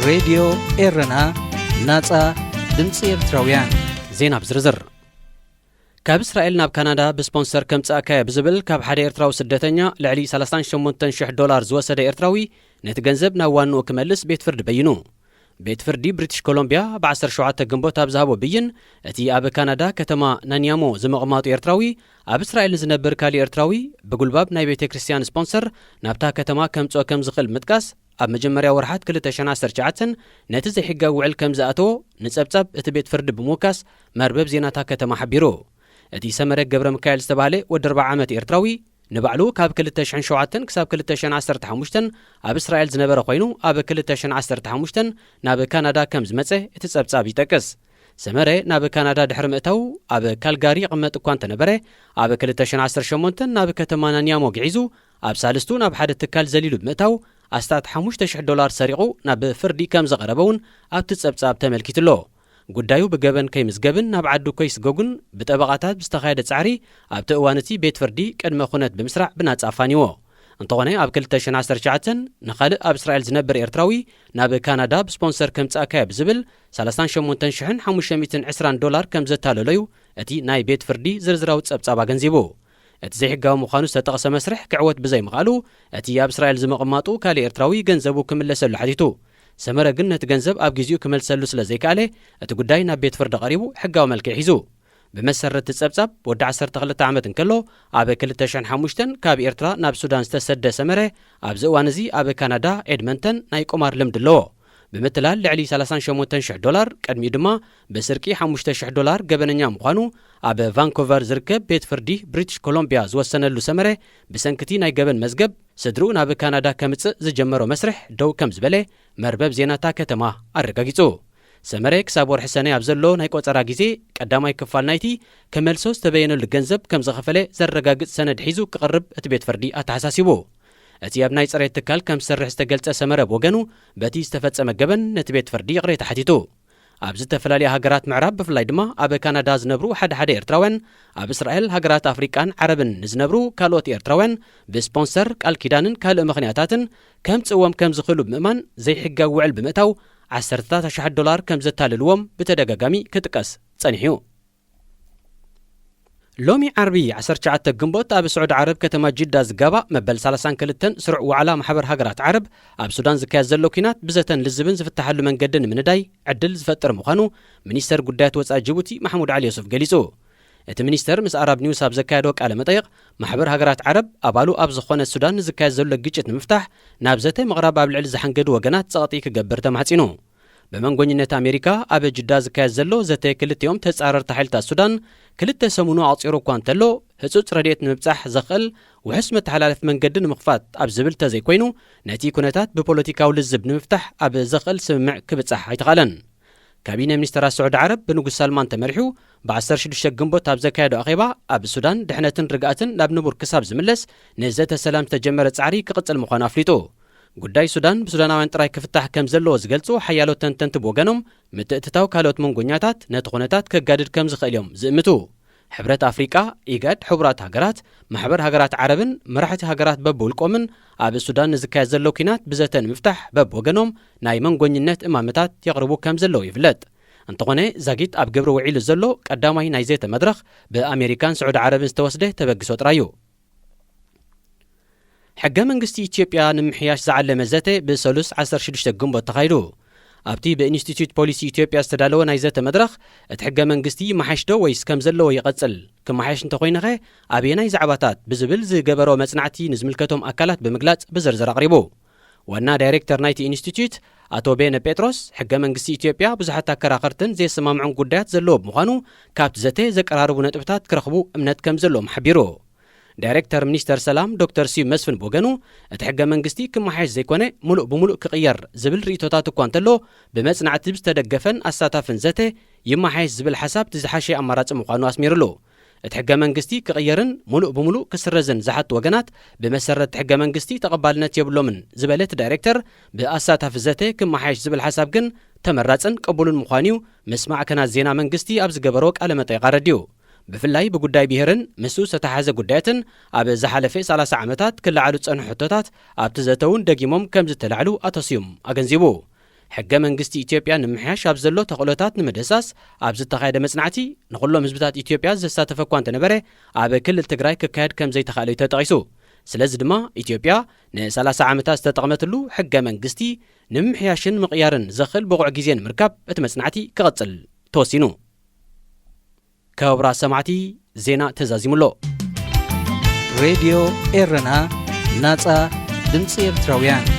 ሬድዮ ኤረና፣ ናጻ ድምጺ ኤርትራውያን። ዜና ብዝርዝር። ካብ እስራኤል ናብ ካናዳ ብስፖንሰር ከምጽኣካዮ ብዝብል ካብ ሓደ ኤርትራዊ ስደተኛ ልዕሊ ሰላሳን ሸሞንተን ሽሕ ዶላር ዝወሰደ ኤርትራዊ፣ ነቲ ገንዘብ ናብ ዋንኡ ክመልስ ቤት ፍርዲ በይኑ። ቤት ፍርዲ ብሪቲሽ ኮሎምቢያ ብ ዓሰርተ ሸውዓተ ግንቦት ኣብ ዝሃቦ ብይን፣ እቲ ኣብ ካናዳ ከተማ ናንያሞ ዝምቕማጡ ኤርትራዊ፣ ኣብ እስራኤል ንዝነብር ካልእ ኤርትራዊ ብጉልባብ ናይ ቤተ ክርስቲያን ስፖንሰር ናብታ ከተማ ከምጽኦ ከም ዝኽእል ብምጥቃስ፣ ኣብ መጀመርያ ወርሓት ክልተ ሽሕን ዓሰርተ ትሽዓተን ነቲ ዘይሕጋዊ ውዕል ከም ዝኣተዎ ንጸብጻብ እቲ ቤት ፍርዲ ብምውካስ መርበብ ዜናታ ከተማ ሓቢሩ። እቲ ሰመረ ገብረ ሚካኤል ዝተባህለ ወዲ ኣርብዓ ዓመት ኤርትራዊ፣ ንባዕሉ ካብ ክልተ ሽሕን ሸውዓተን ክሳብ ክልተ ሽሕን ዓሰርተ ሓሙሽተን ኣብ እስራኤል ዝነበረ ኮይኑ፣ ኣብ ክልተ ሽሕን ዓሰርተ ሓሙሽተን ናብ ካናዳ ከም ዝመጸ እቲ ጸብጻብ ይጠቅስ። ሰመረ ናብ ካናዳ ድሕሪ ምእታዉ፣ ኣብ ካልጋሪ ይቕመጥ እኳ እንተነበረ፣ ኣብ ክልተ ሽሕን ዓሰርተ ሸሞንተን ናብ ከተማ ናንያሞ ግዒዙ፣ ኣብ ሳልስቱ ናብ ሓደ ትካል ዘሊሉ ብምእታው፣ ኣስታት ሓሙሽተ ሽሕ ዶላር ሰሪቑ ናብ ፍርዲ ከም ዘቐረበ እውን ኣብቲ ጸብጻብ ተመልኪቱ ኣሎ። ጉዳዩ ብገበን ከይምዝገብን ናብ ዓዱ ከይስጎግን ብጠበቓታት ብዝተኻየደ ጻዕሪ፣ ኣብቲ እዋን እቲ ቤት ፍርዲ ቅድመ ኩነት ብምስራዕ ብናጻ ኣፋንይዎ። እንተኾነ፣ ኣብ ክልተ ሽሕን ዓሰርተ ትሽዓተን ንኻልእ ኣብ እስራኤል ዝነብር ኤርትራዊ ናብ ካናዳ ብስፖንሰር ከምጽኣካዮ ብዝብል ሰላሳን ሸሞንተን ሽሕን ሓሙሽተ ሚእትን ዕስራን ዶላር ከም ዘታለሎዩ እቲ ናይ ቤት ፍርዲ ዝርዝራዊ ጸብጻብ ኣገንዚቡ። እቲ ዘይሕጋዊ ምዃኑ ዝተጠቕሰ መስርሕ ክዕወት ብዘይምኽኣሉ፣ እቲ ኣብ እስራኤል ዝምቕማጡ ካልእ ኤርትራዊ ገንዘቡ ክምለሰሉ ሓቲቱ። ሰመረ ግን ነቲ ገንዘብ ኣብ ግዜኡ ክመልሰሉ ስለ ዘይከኣለ፣ እቲ ጉዳይ ናብ ቤት ፍርዲ ቀሪቡ ሕጋዊ መልክዕ ሒዙ። ብመሰረት እቲ ጸብጻብ፣ ወዲ ዓሰርተ ክልተ ዓመት እንከሎ፣ ኣብ ክልተ ሽሕን ሓሙሽተን ካብ ኤርትራ ናብ ሱዳን ዝተሰደ ሰመረ፣ ኣብዚ እዋን እዚ ኣብ ካናዳ ኤድመንተን ናይ ቁማር ልምዲ ኣለዎ። ብምትላል ልዕሊ ሰላሳን ሸሞንተን ሽሕ ዶላር፣ ቅድሚኡ ድማ ብስርቂ ሓሙሽተ ሽሕ ዶላር ገበነኛ ምዃኑ ኣብ ቫንኮቨር ዝርከብ ቤት ፍርዲ ብሪቲሽ ኮሎምቢያ ዝወሰነሉ ሰመረ፣ ብሰንክቲ ናይ ገበን መዝገብ ስድርኡ ናብ ካናዳ ከምጽእ ዝጀመሮ መስርሕ ደው ከም ዝበለ መርበብ ዜናታ ከተማ ኣረጋጊጹ። ሰመረ ክሳብ ወርሒ ሰነ ኣብ ዘሎ ናይ ቆጸራ ግዜ ቀዳማይ ክፋል ናይቲ ክመልሶ ዝተበየነሉ ገንዘብ ከም ዝኸፈለ ዘረጋግጽ ሰነድ ሒዙ ክቐርብ እቲ ቤት ፍርዲ ኣተሓሳሲቡ። እቲ ኣብ ናይ ጽሬት ትካል ከም ዝሰርሕ ዝተገልጸ ሰመረ ብወገኑ፣ በቲ ዝተፈጸመ ገበን ነቲ ቤት ፍርዲ ይቕሬታ ሓቲቱ። ኣብ ዝተፈላለያ ሃገራት ምዕራብ፣ ብፍላይ ድማ ኣብ ካናዳ ዝነብሩ ሓደ ሓደ ኤርትራውያን፣ ኣብ እስራኤል፣ ሃገራት ኣፍሪቃን ዓረብን ንዝነብሩ ካልኦት ኤርትራውያን ብስፖንሰር፣ ቃል ኪዳንን ካልእ ምኽንያታትን ከምጽእዎም ከም ዝኽእሉ ብምእማን ዘይሕጋዊ ውዕል ብምእታው ዓሰርተታት ኣሽሓት ዶላር ከም ዘታልልዎም ብተደጋጋሚ ክጥቀስ ጸኒሑ እዩ። ሎሚ ዓርቢ ዓሰርተ ትሽዓተ ግንቦት ኣብ ስዑዲ ዓረብ ከተማ ጅዳ ዝጋባእ መበል ሰላሳን ክልተን ስሩዕ ዋዕላ ማሕበር ሃገራት ዓረብ ኣብ ሱዳን ዝካየድ ዘሎ ኲናት ብዘተን ልዝብን ዝፍታሓሉ መንገዲ ንምንዳይ ዕድል ዝፈጥር ምዃኑ ሚኒስተር ጉዳያት ወጻኢ ጅቡቲ ማሕሙድ ዓሊ ዮሱፍ ገሊጹ። እቲ ሚኒስተር ምስ ኣራብ ኒውስ ኣብ ዘካየዶ ቃለ መጠይቕ፣ ማሕበር ሃገራት ዓረብ ኣባሉ ኣብ ዝኾነት ሱዳን ንዝካየድ ዘሎ ግጭት ንምፍታሕ ናብ ዘተ ምቕራብ ኣብ ልዕሊ ዝሓንገዱ ወገናት ጸቕጢ ክገብር ተማሕጺኑ። ብመንጎኝነት ኣሜሪካ ኣብ ጅዳ ዝካየድ ዘሎ ዘተ ክልቲኦም ተጻረርቲ ሓይልታት ሱዳን ክልተ ሰሙኑ ኣቕጺሩ እኳ እንተሎ፣ ህጹጽ ረድኤት ንምብጻሕ ዘኽእል ውሑስ መተሓላለፊ መንገዲ ንምኽፋት ኣብ ዝብል ተዘይኮይኑ፣ ነቲ ኩነታት ብፖለቲካዊ ልዝብ ንምፍታሕ ኣብ ዘኽእል ስምምዕ ክብጻሕ ኣይተኻእለን። ካቢነ ሚኒስተራት ስዑዲ ዓረብ ብንጉስ ሳልማን ተመሪሑ ብ ዓሰርተ ሽዱሽተ ግንቦት ኣብ ዘካየዶ ኣኼባ፣ ኣብ ሱዳን ድሕነትን ርግኣትን ናብ ንቡር ክሳብ ዝምለስ ንዘተ ሰላም ዝተጀመረ ጻዕሪ ክቕጽል ምዃኑ ኣፍሊጡ። ጉዳይ ሱዳን ብሱዳናውያን ጥራይ ክፍታሕ ከም ዘለዎ ዝገልጹ ሓያሎ ተንተንቲ ብወገኖም፣ ምትእትታው ካልኦት መንጎኛታት ነቲ ኩነታት ከጋድድ ከም ዝኽእል እዮም ዝእምቱ። ሕብረት ኣፍሪቃ፣ ኢጋድ፣ ሕቡራት ሃገራት፣ ማሕበር ሃገራት ዓረብን መራሕቲ ሃገራት በብውልቆምን ኣብ ሱዳን ንዝካየድ ዘሎ ኲናት ብዘተ ንምፍታሕ በብወገኖም ናይ መንጎኝነት እማመታት የቕርቡ ከም ዘለዉ ይፍለጥ። እንተኾነ፣ ዛጊት ኣብ ግብሪ ውዒሉ ዘሎ ቀዳማይ ናይ ዘተ መድረኽ ብኣሜሪካን ስዑዲ ዓረብን ዝተወስደ ተበግሶ ጥራይ እዩ። ሕገ መንግስቲ ኢትዮጵያ ንምሕያሽ ዝዓለመ ዘተ ብሰሉስ ዓሰርተ ሽዱሽተ ግንቦት ተኻይዱ። ኣብቲ ብኢንስቲትዩት ፖሊሲ ኢትዮጵያ ዝተዳለወ ናይ ዘተ መድረኽ፣ እቲ ሕገ መንግስቲ ይመሓሽ ዶ ወይስ ከም ዘለዎ ይቐጽል? ክመሓየሽ እንተኾይነኸ ኣበየናይ ዛዕባታት? ብዝብል ዝገበሮ መጽናዕቲ ንዝምልከቶም ኣካላት ብምግላጽ ብዝርዝር ኣቕሪቡ። ዋና ዳይሬክተር ናይቲ ኢንስቲትዩት ኣቶ ቤነ ጴጥሮስ፣ ሕገ መንግስቲ ኢትዮጵያ ብዙሓት ኣከራኸርትን ዘየሰማምዑን ጉዳያት ዘለዎ ብምዃኑ፣ ካብቲ ዘተ ዘቀራርቡ ነጥብታት ክረኽቡ እምነት ከም ዘለዎም ሓቢሩ። ዳይሬክተር ሚኒስተር ሰላም ዶክተር ስዩም መስፍን ብወገኑ፣ እቲ ሕገ መንግስቲ ክመሓየሽ ዘይኮነ፣ ምሉእ ብምሉእ ክቕየር ዝብል ርእይቶታት እኳ እንተሎ፣ ብመጽናዕቲ ብዝተደገፈን ኣሳታፍን ዘተ ይመሓየሽ ዝብል ሓሳብ እቲ ዝሓሸ ኣማራጺ ምዃኑ ኣስሚሩሉ። እቲ ሕገ መንግስቲ ክቕየርን ምሉእ ብምሉእ ክስረዝን ዝሓቱ ወገናት፣ ብመሰረት ሕገ መንግስቲ ተቐባልነት የብሎምን ዝበለ እቲ ዳይሬክተር፣ ብኣሳታፊ ዘተ ክመሓየሽ ዝብል ሓሳብ ግን ተመራጽን ቅቡልን ምዃኑ'ዩ ምስ ማዕከናት ዜና መንግስቲ ኣብ ዝገበሮ ቃለ መጠይቕ ኣረዲኡ። ብፍላይ ብጉዳይ ብሄርን ምስኡ ዝተተሓሓዘ ጉዳያትን ኣብ ዝሓለፈ ሰላሳ ዓመታት ክለዓሉ ዝጸንሑ ሕቶታት ኣብቲ ዘተ እውን ደጊሞም ከም ዝተላዕሉ ኣቶ ስዩም ኣገንዚቡ። ሕገ መንግስቲ ኢትዮጵያ ንምምሕያሽ ኣብ ዘሎ ተኽእሎታት ንምድህሳስ ኣብ ዝተኻየደ መጽናዕቲ ንኹሎም ህዝብታት ኢትዮጵያ ዘሳተፈ እኳ እንተነበረ፣ ኣብ ክልል ትግራይ ክካየድ ከም ዘይተኻእለ እዩ ተጠቒሱ። ስለዚ ድማ ኢትዮጵያ ን30 ዓመታት ዝተጠቕመትሉ ሕገ መንግስቲ ንምምሕያሽን ምቕያርን ዘኽእል ብቑዕ ግዜ ንምርካብ እቲ መጽናዕቲ ክቕጽል ተወሲኑ። ክቡራት ሰማዕቲ፣ ዜና ተዛዚሙ ኣሎ። ሬድዮ ኤረና፣ ናጻ ድምጺ ኤርትራውያን።